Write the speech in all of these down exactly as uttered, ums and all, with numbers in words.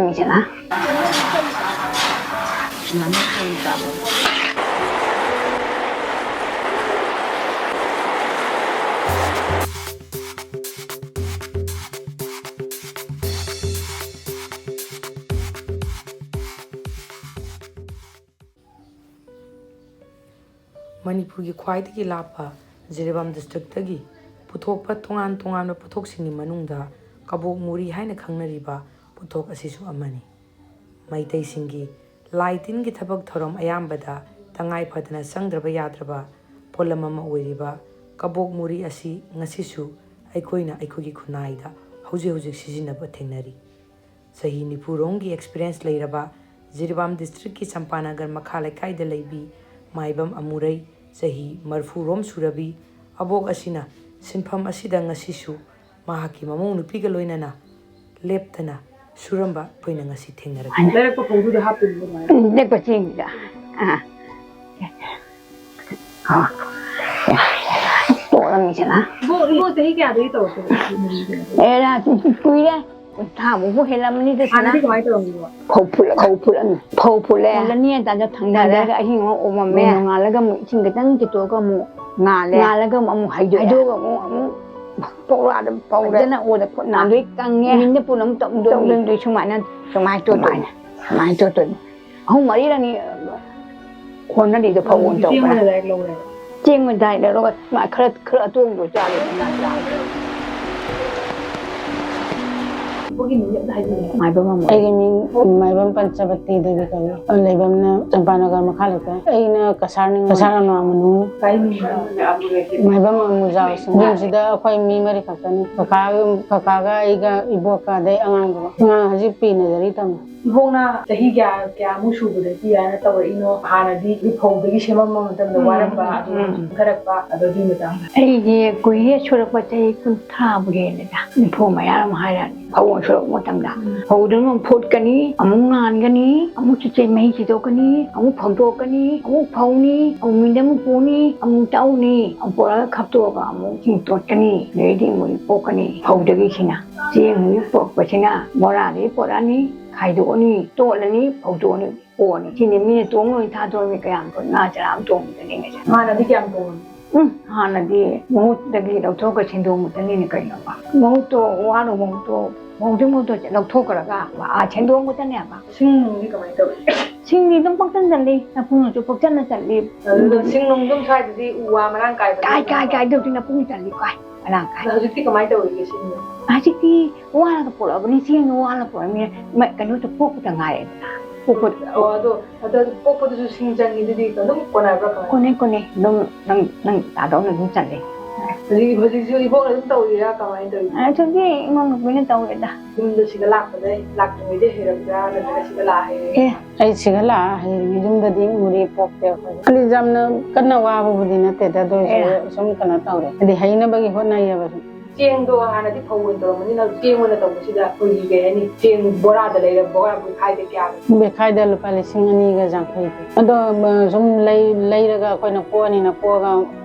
ꯃꯤꯁꯤꯅ꯫ ꯃꯅꯤꯄꯨꯔꯒꯤ ꯈ꯭ꯋꯥꯏꯗꯒꯤ ꯂꯥꯞꯄ ꯖꯤꯔꯤꯕꯥꯝ ꯗꯤꯁꯇ꯭ꯔꯤꯛꯇꯒꯤ ꯄꯨꯊꯣꯛꯄ ꯇꯣꯉꯥꯟ ꯇꯣꯉꯥꯟꯕ ꯄꯣꯠꯊꯣꯛꯁꯤꯡꯒꯤ ꯃꯅꯨꯡꯗ ꯀꯕꯣꯛ ꯃꯨꯔꯤ ꯍꯥꯏꯅ ꯈꯪꯅꯔꯤꯕ ꯄꯣꯠꯊꯣꯛ ꯑꯁꯤꯁꯨ ꯑꯃꯅꯤ꯫ ꯃꯩꯇꯩꯁꯤꯡꯒꯤ ꯂꯥꯏ ꯇꯤꯟꯒꯤ ꯊꯕꯛ ꯊꯧꯔꯝ ꯑꯌꯥꯝꯕꯗ ꯇꯉꯥꯏ ꯐꯗꯅ ꯆꯪꯗ꯭ꯔꯕ ꯌꯥꯗ꯭ꯔꯕ ꯄꯣꯠꯂꯝ ꯑꯃ ꯑꯣꯏꯔꯤꯕ ꯀꯕꯣꯛ ꯃꯨꯔꯤ ꯑꯁꯤ ꯉꯁꯤꯁꯨ ꯑꯩꯈꯣꯏꯅ ꯑꯩꯈꯣꯏꯒꯤ ꯈꯨꯟꯅꯥꯏꯗ ꯍꯧꯖꯤꯛ ꯍꯧꯖꯤꯛ ꯁꯤꯖꯤꯟꯅꯕ ꯊꯦꯡꯅꯔꯤ꯫ ꯆꯍꯤ ꯅꯤꯐꯨ ꯔꯣꯝꯒꯤ ꯑꯦꯛꯁꯄꯤꯔꯤꯌꯦꯟꯁ ꯂꯩꯔꯕ ꯖꯤꯔꯤꯕꯥꯝ ꯗꯤꯁꯇ꯭ꯔꯤꯛꯀꯤ ꯆꯝꯄꯥꯅꯒꯔ ꯃꯈꯥ ꯂꯩꯀꯥꯏꯗ ꯂꯩꯕꯤ ꯃꯥꯏꯕꯝ ꯑꯃꯨꯔꯩ, ꯆꯍꯤ ꯃꯔꯤꯐꯨ ꯔꯣꯝ ꯁꯨꯔꯕꯤ ꯑꯕꯣꯛ ꯑꯁꯤꯅ ꯁꯤꯟꯐꯝ ꯑꯁꯤꯗ ꯉꯁꯤꯁꯨ ꯃꯍꯥꯛꯀꯤ ꯃꯃꯧ ꯅꯨꯄꯤꯒ ꯂꯣꯏꯅꯅ ꯂꯦꯞꯇꯅ ꯁꯨꯔꯝꯕ ꯑꯩꯈꯣꯏꯅ ꯉꯁꯤ ꯊꯦꯡꯅꯔꯛꯂꯤ꯫ ꯂꯩꯔꯛꯄ ꯐꯧꯗꯨꯗ ꯍꯥꯞꯇꯣꯏꯅꯤ ꯑꯗꯨꯃꯥꯏꯅ꯫ ꯎꯝ, ꯂꯩꯔꯛꯄ ꯆꯦꯡꯗꯨꯗ꯫ ꯑꯥ꯫ ꯑꯥ꯫ ꯇꯣꯛꯂꯝꯃꯤꯁꯤꯅ꯫ ꯏꯕꯣꯛ, ꯏꯕꯣꯛ ꯆꯍꯤ ꯀꯌꯥꯗꯒꯤ ꯇꯧꯔꯛꯀꯦ? ꯑꯦ, ꯔꯥ, ꯀꯨꯏꯔꯦ꯫ ꯀꯨꯟꯊ꯭ꯔꯥꯃꯨꯛꯄꯨ ꯍꯦꯜꯂꯝꯃꯅꯤꯗ ꯁꯤꯅ꯫ ꯍꯥꯟꯅꯗꯤ ꯀꯃꯥꯏꯅ ꯇꯧꯔꯝꯃꯤꯅꯣ? ꯐꯧ ꯐꯨꯜꯂ-, ꯐꯧ ꯐꯨꯜꯂꯝꯃꯤ꯫ ꯐꯧ ꯐꯨꯜꯂꯦ꯫ ꯐꯨꯜꯂꯅꯤ ꯍꯥꯏ ꯀꯥꯟꯗ ꯊꯥꯡꯗꯔꯦ꯫ ꯊꯥꯡꯗꯔꯒ ꯑꯍꯤꯡ ꯑꯃ ꯑꯣꯝꯃꯝꯃꯦ꯫ ꯅꯣꯡꯉꯥꯜꯂꯒ ꯑꯃꯨꯛ ꯏꯁꯤꯡ ꯈꯤꯇꯪ ꯆꯤꯊꯣꯛꯑꯒ ꯑꯃꯨꯛ ꯉꯥꯜꯂꯦ꯫ ꯉꯥꯜꯂꯒ ꯑꯃꯨꯛ ꯍꯩꯗꯣꯛꯑꯦ꯫ ꯍꯩꯗꯣꯛꯑꯒ ꯑꯃꯨꯛ, ꯑꯃꯨꯛ ꯄꯧꯔꯥꯗ ꯄꯧꯔꯦ꯫ ꯐꯖꯅ ꯑꯣꯗ ꯈꯨꯠ ꯅꯥꯗꯣꯏ ꯀꯪꯉꯦ꯫ ꯃꯤꯟꯗ ꯄꯨꯟꯅ ꯑꯃꯨꯛ ꯇꯧꯗꯣꯏꯅꯤ꯫ ꯇꯧꯗꯣꯏꯅꯤ ꯁꯨꯃꯥꯏꯅ꯫ ꯁꯨꯃꯥꯏꯅ ꯇꯣꯠꯇꯣꯏꯅꯤ꯫ ꯁꯨꯃꯥꯏꯅ꯫ ꯁꯨꯃꯥꯏꯅ ꯇꯣꯠꯇꯣꯏꯅꯤ꯫ ꯑꯍꯨꯝ ꯃꯔꯤꯔꯛꯅꯤ ꯍꯣꯠꯅꯔꯤꯗꯣ ꯐꯧ ꯑꯣꯏꯅ ꯆꯦꯡ ꯇꯧꯕꯅ꯫ ꯑꯣꯏꯅ ꯗꯥꯏꯔꯦꯛ ꯂꯧꯔꯦꯕ? ꯆꯦꯡ ꯑꯣꯏꯅ ꯗꯥꯏꯔꯦꯛ ꯂꯧꯔꯒ ꯁꯨꯃꯥꯏꯅ ꯈꯔ, ꯈꯔ ꯑꯇꯣꯡꯕꯗꯣ ꯆꯥꯔꯦ꯫ ꯃꯥꯏꯕꯝ ꯑꯃ꯫ ꯑꯩꯒꯤ ꯃꯤꯡ ꯃꯥꯏꯕꯝ ꯄꯟꯆꯕꯇꯤ ꯗꯦꯕꯤ ꯀꯧꯏ꯫ ꯂꯩꯐꯝꯅ ꯆꯝꯄꯥꯅꯒꯔ ꯃꯈꯥ ꯂꯩꯀꯥꯏ꯫ ꯑꯩꯅ ꯀꯁꯥꯔꯅꯤ, ꯀꯁꯥꯔ ꯑꯅꯨꯋꯥ ꯃꯅꯨꯡ꯫ ꯃꯥꯏꯕꯝ ꯑꯃꯨꯖꯥꯎꯁꯤꯡ꯫ ꯌꯨꯝꯁꯤꯗ ꯑꯩꯈꯣꯏ ꯃꯤ ꯃꯔꯤ ꯈꯛꯇꯅꯤ꯫ ꯀꯀꯥ, ꯀꯀꯥꯒ ꯑꯩꯒ ꯏꯕꯣꯛꯀ ꯑꯗꯩ ꯑꯉꯥꯡꯗꯨꯒ꯫ ꯑꯉꯥꯡ ꯍꯧꯖꯤꯛ ꯄ꯭ꯔꯤ ꯅꯔꯖꯔꯤ ꯇꯝꯃꯤ꯫ ꯏꯕꯣꯛꯅ ꯆꯍꯤ ꯀꯌꯥ, ꯀꯌꯥꯃꯨꯛ ꯁꯨꯕꯗꯒꯤ ꯍꯥꯏꯅ ꯇꯧꯔꯛꯏꯅꯣ? ꯍꯥꯟꯅꯗꯤ ꯐꯧꯗꯒꯤ ꯁꯦꯝꯃꯝꯕ ꯃꯇꯝꯗ ꯎꯝ, ꯋꯥꯔꯝꯕ, ꯎꯝ, ꯑꯗꯨ ꯎꯝ꯫ ꯆꯤꯡꯊꯔꯛꯄ, ꯑꯗꯨꯒꯤ ꯃꯇꯥꯡꯗ꯫ ꯑꯩꯁꯦ ꯀꯨꯏꯔꯦ, ꯁꯨꯔꯛꯄ ꯆꯍꯤ ꯀꯨꯟꯊ꯭ꯔꯥꯕꯨ ꯍꯦꯜꯂꯦꯗ, ꯅꯤꯐꯨ ꯃꯌꯥ ꯑꯃ ꯍꯥꯏꯔꯛꯑꯅꯤ꯫ ꯐꯧ ꯁꯨꯔꯛꯄ ꯃꯇꯝꯗ ꯎꯝ꯫ ꯐꯧꯗꯨꯅ ꯑꯃꯨꯛ ꯐꯨꯠꯀꯅꯤ, ꯑꯃꯨꯛ ꯉꯥꯟꯒꯅꯤ, ꯑꯃꯨꯛ ꯆꯨꯆꯩ ꯃꯍꯤ ꯊꯤꯗꯣꯛꯀꯅꯤ, ꯑꯃꯨꯛ ꯐꯧꯗꯣꯛꯀꯅꯤ, ꯑꯃꯨꯛ ꯐꯧꯅꯤ, ꯑꯃꯨꯛ ꯃꯤꯟꯗ ꯑꯃꯨꯛ ꯄꯨꯅꯤ, ꯑꯃꯨꯛ ꯇꯛꯎꯅꯤ, ꯑꯃꯨꯛ ꯄꯨꯔꯛꯑꯒ ꯈꯞꯇꯣꯛꯑꯒ ꯑꯃꯨꯛ ꯏꯁꯤꯡ ꯇꯣꯠꯀꯅꯤ, ꯑꯗꯩꯗꯤ ꯑꯃꯨꯛ ꯄꯣꯛꯀꯅꯤ꯫ ꯐꯧꯗꯒꯤꯁꯤꯅ ꯆꯦꯡ ꯍꯧꯖꯤꯛ ꯄꯣꯛꯄꯁꯤꯅ ꯕꯣꯔꯥꯗꯒꯤ ꯄꯣꯔꯛꯑꯅꯤ, ꯈꯥꯏꯗꯣꯛꯑꯅꯤ, ꯇꯣꯠꯂꯅꯤ, ꯐꯧꯗꯣꯛꯑꯅꯤ, ꯀꯣꯛꯑꯅꯤ꯫ ꯁꯤꯅꯤ ꯃꯤꯅ ꯇꯣꯡ ꯂꯣꯏ ꯊꯥꯗꯣꯔꯝꯃꯤ꯫ ꯀꯌꯥꯝ ꯀꯨꯏꯅ ꯉꯥ ꯆꯔꯥ ꯑꯃ ꯇꯣꯡꯕꯗꯅꯤ ꯉꯁꯤ꯫ ꯍꯥꯟꯅꯗꯤ ꯀꯌꯥꯝ ꯇꯣꯡꯉꯝꯃꯤ? ꯎꯝ, ꯍꯥꯟꯅꯗꯤ ꯃꯍꯨꯠꯇꯒꯤ ꯂꯧꯊꯣꯛꯑꯒ ꯁꯦꯡꯗꯣꯛꯄꯗꯅꯤꯅꯦ ꯀꯩꯅꯣꯕ꯫ ꯃꯍꯨꯠꯇꯣ, ꯋꯥꯅ ꯃꯍꯨꯠꯇꯣ, ꯃꯍꯨꯠꯇꯤ ꯃꯍꯨꯠꯇꯣ ꯂꯧꯊꯣꯛꯈ꯭ꯔꯒ, ꯑꯥ, ꯁꯦꯡꯗꯣꯛꯄꯗꯅꯦꯕ꯫ ꯁꯤꯡ ꯅꯨꯡꯗꯤ ꯀꯃꯥꯏꯅ ꯇꯧꯏ? ꯁꯤꯡꯗꯤ ꯑꯗꯨꯝ ꯄꯪꯆꯟ ꯆꯜꯂꯤ, ꯂꯐꯨꯅꯁꯨ ꯄꯪꯆꯟꯅ ꯆꯜꯂꯤ꯫ ꯑꯗꯨꯒ ꯁꯤꯡ ꯅꯨꯡ ꯑꯗꯨꯝ ꯁ꯭ꯋꯥꯏꯗꯗꯤ ꯎ ꯋꯥ ꯃꯔꯥꯡ ꯀꯥꯏꯕꯅꯤꯅ ꯀꯥꯏ, ꯀꯥꯏ, ꯀꯥꯏ, ꯑꯗꯨꯕꯨꯗꯤ ꯂꯐꯨꯅ ꯆꯜꯂꯤ, ꯀꯥꯏ, ꯃꯔꯥꯡ ꯀꯥꯏ꯫ ꯑꯗꯣ ꯍꯧꯖꯤꯛꯇꯤ ꯀꯃꯥꯏꯅ ꯇꯧꯔꯤꯒꯦ ꯁꯤꯡ ꯅꯨꯡ? ꯍꯧꯖꯤꯛꯇꯤ ꯋꯥꯅꯒ ꯄꯨꯔꯛꯑꯕꯅꯤ, ꯆꯦꯡꯗꯣ ꯋꯥꯅ ꯄꯨꯔꯛꯑꯕꯅꯤꯅ, ꯃ-, ꯀꯩꯅꯣꯗ ꯄꯣꯛꯄꯗ ꯉꯥꯏꯔꯦꯗꯅ꯫ ꯄꯣꯛꯄ ꯑꯣ, ꯑꯗꯣ, ꯑꯗꯣ ꯄꯣꯛꯄꯗꯁꯨ ꯁꯤꯡ ꯆꯪꯉꯤ, ꯑꯗꯨꯗꯤ ꯑꯗꯨꯝ ꯀꯣꯟꯅꯕ꯭ꯔꯥ ꯀꯃꯥꯏꯅ? ꯀꯣꯟꯅꯩ, ꯀꯣꯟꯅꯩ꯫ ꯑꯗꯨꯝ ꯅꯪ, ꯅꯪ ꯇꯥꯗꯧꯅ ꯑꯗꯨꯝ ꯆꯜꯂꯦ꯫ ꯍꯧꯖꯤꯛ, ꯍꯧꯖꯤꯛꯁꯨ ꯏꯕꯣꯛꯅ ꯑꯗꯨꯝ ꯇꯧꯔꯤꯔꯥ, ꯀꯃꯥꯏꯅ ꯇꯧꯔꯤꯅꯣ? ꯑꯗꯨꯗꯤ ꯏꯃꯧ ꯅꯨꯄꯤꯅ ꯇꯧꯔꯦꯗ꯫ ꯌꯨꯝꯗ ꯁꯤꯗ ꯂꯥꯛꯄꯗꯩ, ꯂꯥꯛꯇ꯭ꯔꯤꯉꯩꯗꯩ ꯍꯩꯔꯛꯄ꯭ꯔꯥ, ꯅꯠꯇ꯭ꯔꯒ ꯁꯤꯗ ꯂꯥꯛꯑ ꯍꯩꯔꯛꯏꯔꯥ? ꯑꯦ, ꯑꯩ ꯁꯤꯗ ꯂꯥꯛꯑ ꯍꯩꯔꯤꯅꯤ꯫ ꯌꯨꯝꯗꯗꯤ ꯃꯨꯔꯤ ꯄꯣꯛꯇꯦ ꯑꯩꯈꯣꯏ꯫ ꯑꯗꯨꯗꯤ ꯌꯥꯝꯅ ꯀꯟꯅ ꯋꯥꯕꯕꯨꯗꯤ ꯅꯠꯇꯦꯗ, ꯑꯗꯨ ꯑꯣꯏꯔꯁꯨ ꯑꯦ꯫ ꯁꯨꯝ ꯀꯩꯅꯣ ꯇꯧꯔꯦ꯫ ꯍꯥꯏꯗꯤ ꯍꯩꯅꯕꯒꯤ ꯍꯣꯠꯅꯩꯌꯦꯕ ꯁꯨꯝ꯫ ꯆꯦꯡꯗꯣ ꯍꯥꯟꯅꯗꯤ ꯐꯧ ꯑꯣꯏꯅ ꯇꯧꯔꯝꯕꯅꯤꯅ, ꯆꯦꯡ ꯑꯣꯏꯅ ꯇꯧꯕꯁꯤꯗ ꯑꯩꯈꯣꯏꯒꯤ, ꯀꯩ ꯍꯥꯏꯅꯤ, ꯆꯦꯡ ꯕꯣꯔꯥꯗ ꯂꯩꯔ, ꯕꯣꯔꯥ ꯕꯦꯈꯥꯏꯗ ꯀꯌꯥ? ꯕꯦꯈꯥꯏꯗ ꯂꯨꯄꯥ ꯂꯤꯁꯤꯡ ꯑꯅꯤꯒ ꯌꯥꯡꯈꯩ ꯄꯤ꯫ ꯑꯗꯣ, ꯃ, ꯁꯨꯝ ꯂꯩ-, ꯂꯩꯔꯒ ꯑꯩꯈꯣꯏꯅ ꯀꯣꯛꯑꯅꯤꯅ ꯀꯣꯛꯑꯒ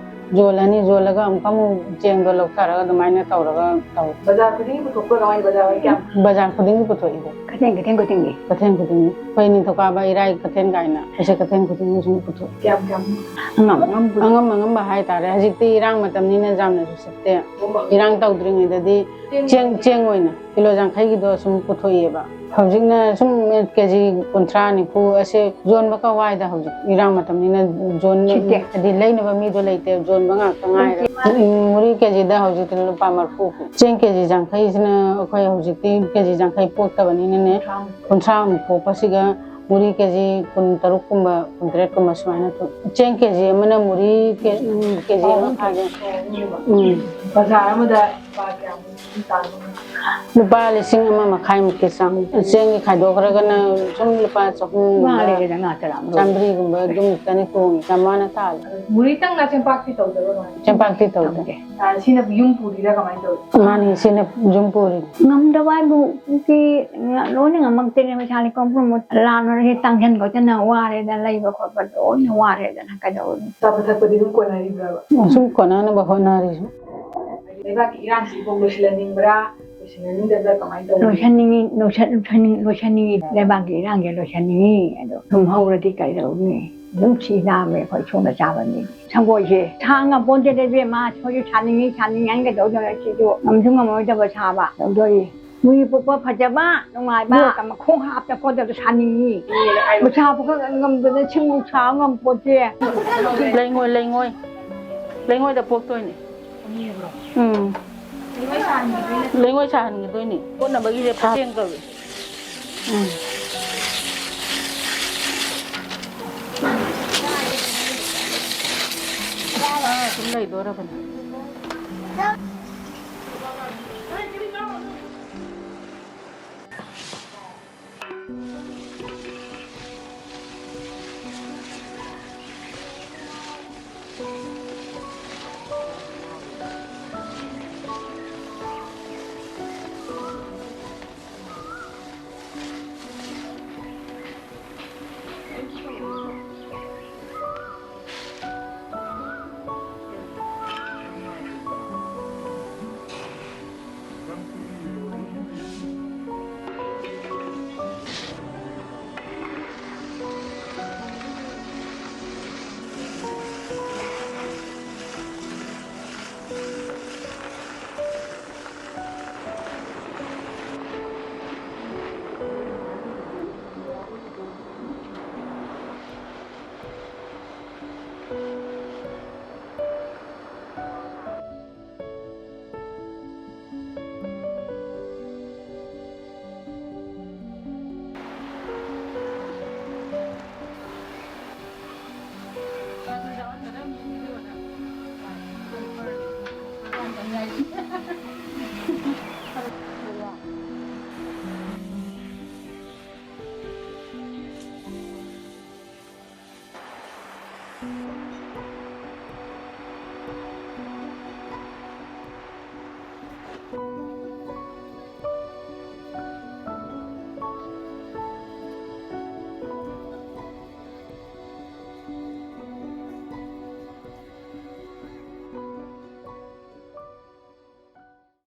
ꯌꯣꯜꯂꯅꯤ, ꯌꯣꯜꯂꯒ ꯑꯃꯨꯛꯀ ꯑꯃꯨꯛ ꯆꯦꯡꯗꯣ ꯂꯧꯊꯔꯒ ꯑꯗꯨꯃꯥꯏꯅ ꯇꯧꯔꯒ ꯇꯧ꯫ ꯕꯖꯥꯔ ꯈꯨꯗꯤꯡꯒꯤ ꯄꯨꯊꯣꯛꯄ꯭ꯔꯥ, ꯀꯃꯥꯏꯅ ꯕꯖꯥꯔ ꯀꯌꯥꯝ? ꯕꯖꯥꯔ ꯈꯨꯗꯤꯡꯒꯤ ꯄꯨꯊꯣꯛꯏꯗ꯫ ꯀꯩꯊꯦꯜ, ꯀꯩꯊꯦꯜ ꯈꯨꯗꯤꯡꯒꯤ? ꯀꯩꯊꯦꯜ ꯈꯨꯗꯤꯡꯒꯤ꯫ ꯑꯩꯈꯣꯏ ꯅꯤꯡꯊꯧꯀꯥꯕ, ꯏꯔꯥꯏ ꯀꯩꯊꯦꯜ ꯀꯥꯏꯅ ꯑꯩꯁꯦ ꯀꯩꯊꯦꯜ ꯈꯨꯗꯤꯡꯒꯤ ꯁꯨꯝ ꯄꯨꯊꯣꯛꯏ꯫ ꯀꯌꯥꯝ, ꯀꯌꯥꯝ? ꯑꯉꯝ ꯑꯉꯝꯕ꯫ ꯑꯉꯝ ꯑꯉꯝꯕ ꯍꯥꯏꯇꯥꯔꯦ꯫ ꯍꯧꯖꯤꯛꯇꯤ ꯏꯔꯥꯡ ꯃꯇꯝꯅꯤꯅ ꯌꯥꯝꯅꯁꯨ ꯁꯤꯠꯇꯦ꯫ ꯏꯔꯥꯡ ꯇꯧꯗ꯭ꯔꯤꯉꯩꯗꯗꯤ ꯆꯦꯡ, ꯆꯦꯡ ꯑꯣꯏꯅ ꯀꯤꯂꯣ ꯌꯥꯡꯈꯩꯒꯤꯗꯣ ꯁꯨꯝ ꯄꯨꯊꯣꯛꯏꯑꯕ꯫ ꯍꯧꯖꯤꯛꯅ ꯁꯨꯝ ꯀꯦꯖꯤ ꯀꯨꯟꯊ꯭ꯔꯥ, ꯅꯤꯐꯨ ꯑꯁꯦ ꯌꯣꯟꯕ ꯀꯋꯥꯏꯗ ꯍꯧꯖꯤꯛ ꯏꯔꯥꯡ ꯃꯇꯝꯅꯤꯅ ꯌꯣꯟ-, ꯁꯤꯠꯇꯦ꯫ ꯍꯥꯏꯗꯤ ꯂꯩꯅꯕ ꯃꯤꯗꯣ ꯂꯩꯇꯦ, ꯌꯣꯟꯕ ꯉꯥꯛꯇ ꯉꯥꯏꯔꯦ꯫ ꯎꯝ, ꯃꯨꯔꯤ ꯀꯦꯖꯤꯗ ꯍꯧꯖꯤꯛꯇꯤ ꯂꯨꯄꯥ ꯃꯔꯤꯐꯨ ꯄꯤ꯫ ꯆꯦꯡ ꯀꯦꯖꯤ ꯌꯥꯡꯈꯩꯁꯤꯅ ꯑꯩꯈꯣꯏ ꯍꯧꯖꯤꯛꯇꯤ ꯀꯦꯖꯤ ꯌꯥꯡꯈꯩ ꯄꯣꯛꯇꯕꯅꯤꯅꯅꯦ, ꯀꯨꯟꯊ꯭ꯔꯥꯃꯨꯛ ꯄꯣꯛꯄꯁꯤꯒ ꯃꯨꯔꯤ ꯀꯦꯖꯤ ꯀꯨꯟꯇꯔꯨꯛ ꯀꯨꯝꯕ, ꯀꯨꯟꯇꯔꯦꯠ ꯀꯨꯝꯕ ꯁꯨꯃꯥꯏꯅ ꯊꯣꯛꯑꯦ꯫ ꯆꯦꯡ ꯀꯦꯖꯤ ꯑꯃꯅ ꯃꯨꯔꯤ ꯀꯦ-, ꯎꯝ, ꯀꯦꯖꯤ ꯑꯃ ꯐꯥꯒꯦ꯫ ꯎꯝ꯫ ꯕꯖꯥꯔ ꯑꯃꯗ ꯂꯨꯄꯥ ꯀꯌꯥꯃꯨꯛ ꯇꯥꯔꯝꯒꯅꯤ? ꯂꯨꯄꯥ ꯂꯤꯁꯤꯡ ꯑꯃ ꯃꯈꯥꯏꯃꯨꯛꯀꯤ ꯆꯥꯡ꯫ ꯆꯦꯡꯒꯤ ꯈꯥꯏꯗꯣꯛꯈ꯭ꯔꯒꯅ ꯁꯨꯝ ꯂꯨꯄꯥ ꯆꯍꯨꯝꯒꯨꯝꯕ, ꯉꯥ ꯂꯩꯔꯦꯗ, ꯉꯥ ꯇꯔꯥ ꯑꯃ ꯂꯧꯔꯦ꯫ ꯆꯥꯝꯃꯔꯤꯒꯨꯝꯕ ꯑꯗꯨꯃꯨꯛꯇꯅꯤ ꯇꯣꯡꯉꯤ, ꯌꯥꯝ ꯋꯥꯅ ꯇꯥꯜꯂꯤ꯫ ꯃꯨꯔꯤꯇꯪꯂ, ꯆꯦꯡꯄꯥꯛꯇꯤ ꯇꯧꯗꯕ꯭ꯔꯣ ꯀꯃꯥꯏꯅ? ꯆꯦꯡꯄꯥꯛꯇꯤ ꯇꯧꯗꯦ꯫ ꯇꯧꯗꯦ꯫ ꯑ, ꯁꯤꯅ ꯌꯨꯝ ꯄꯨꯔꯤꯔꯥ ꯀꯃꯥꯏꯅ ꯇꯧꯔꯤ? ꯃꯥꯅꯤ, ꯁꯤꯅ ꯌꯨꯝ ꯄꯨꯔꯤꯅꯤ꯫ ꯉꯝꯗꯕ ꯍꯥꯏꯕꯨ ꯍꯧꯖꯤꯛꯇꯤ ꯂꯣꯏꯅ ꯉꯝꯃꯛꯇꯦꯅꯦ, ꯄꯩꯁꯥ ꯂꯩꯈꯣꯝ ꯄꯨꯝꯅꯃꯛ ꯂꯥꯟꯅꯔꯦ, ꯇꯥꯡꯁꯤꯟ ꯈꯣꯠꯆꯟꯅ ꯋꯥꯔꯦꯗꯅ, ꯂꯩꯕ ꯈꯣꯠꯄ ꯂꯣꯏꯅ ꯋꯥꯔꯦꯗꯅ, ꯀꯩꯗꯧꯔꯨꯅꯤ? ꯆꯥꯕ ꯊꯛꯄꯗꯤ ꯑꯗꯨꯝ ꯀꯣꯟꯅꯔꯤꯕ꯭ꯔꯥꯕ? ꯁꯨꯝ ꯀꯣꯟꯅꯅꯕ ꯍꯣꯠꯅꯔꯤ ꯁꯨꯝ꯫ ꯂꯩꯕꯥꯛꯀꯤ ꯏꯔꯥꯡꯁꯤꯕꯨ ꯂꯣꯏꯁꯤꯜꯍꯟꯅꯤꯡꯕ꯭ꯔꯥ? ꯂꯣꯏꯁꯟꯅꯤꯡꯉꯤ, ꯂꯣꯏꯁꯟ-, ꯂꯣꯏꯁꯟꯅꯤꯡ-, ꯂꯣꯏꯁꯟꯅꯤꯡꯉꯤ꯫ ꯂꯩꯕꯥꯛꯀꯤ ꯏꯔꯥꯡꯁꯦ ꯂꯣꯏꯁꯟꯅꯤꯡꯉꯤ꯫ ꯑꯗꯣ ꯁꯨꯝ ꯍꯧꯔꯗꯤ ꯀꯩꯗꯧꯅꯤ? ꯑꯗꯨꯝ ꯁꯤ ꯅꯥꯝꯃꯦ ꯑꯩꯈꯣꯏ ꯁꯣꯝꯗ ꯆꯥꯕ ꯃꯤꯗꯤ꯫ ꯁꯪꯒꯣꯏꯁꯦ ꯁꯥ ꯉꯝꯄꯣꯟꯇꯦꯗ ꯏꯕꯦꯝꯃ꯫ ꯑꯩꯈꯣꯏꯁꯨ ꯁꯥꯅꯤꯡꯉꯤ, ꯁꯥꯅꯤꯡꯉꯤ ꯍꯥꯏꯅ ꯀꯩꯗꯧꯗꯣꯏꯅꯣ? ꯁꯤꯁꯨ ꯉꯝꯁꯨ ꯉꯝꯃꯣꯏꯗꯕ ꯁꯥꯕ ꯇꯧꯗꯣꯔꯤ꯫ ꯃꯣꯏꯒꯤ ꯄꯣꯛꯄ ꯐꯖꯕ, ꯅꯨꯡꯉꯥꯏꯕ, ꯃꯥ ꯃꯈꯣꯡ ꯍꯥꯞꯇ ꯈꯣꯠꯇꯕꯗꯣ ꯁꯥꯅꯤꯡꯉꯤ꯫ ꯃꯁꯥ ꯄꯨꯈꯠ ꯉꯝꯗꯅ ꯁꯤꯡꯕꯨ ꯁꯥꯕ ꯉꯝꯄꯣꯟꯇꯦ꯫ ꯂꯩꯉꯣꯏ, ꯂꯩꯉꯣꯏ꯫ ꯂꯩꯉꯣꯏꯗ ꯄꯣꯛꯇꯣꯏꯅꯦ꯫ ꯎꯝ꯫ ꯂꯩꯉꯣꯏ ꯁꯥꯍꯟꯈꯤꯗꯣꯏꯅꯦ꯫ ꯀꯣꯠꯅꯕꯒꯤꯁꯦ ꯐꯛꯆꯦꯡ ꯀꯧꯏ꯫ ꯎꯝ꯫ ꯁꯨꯝ ꯂꯩꯗꯣꯔꯕꯅꯤ꯫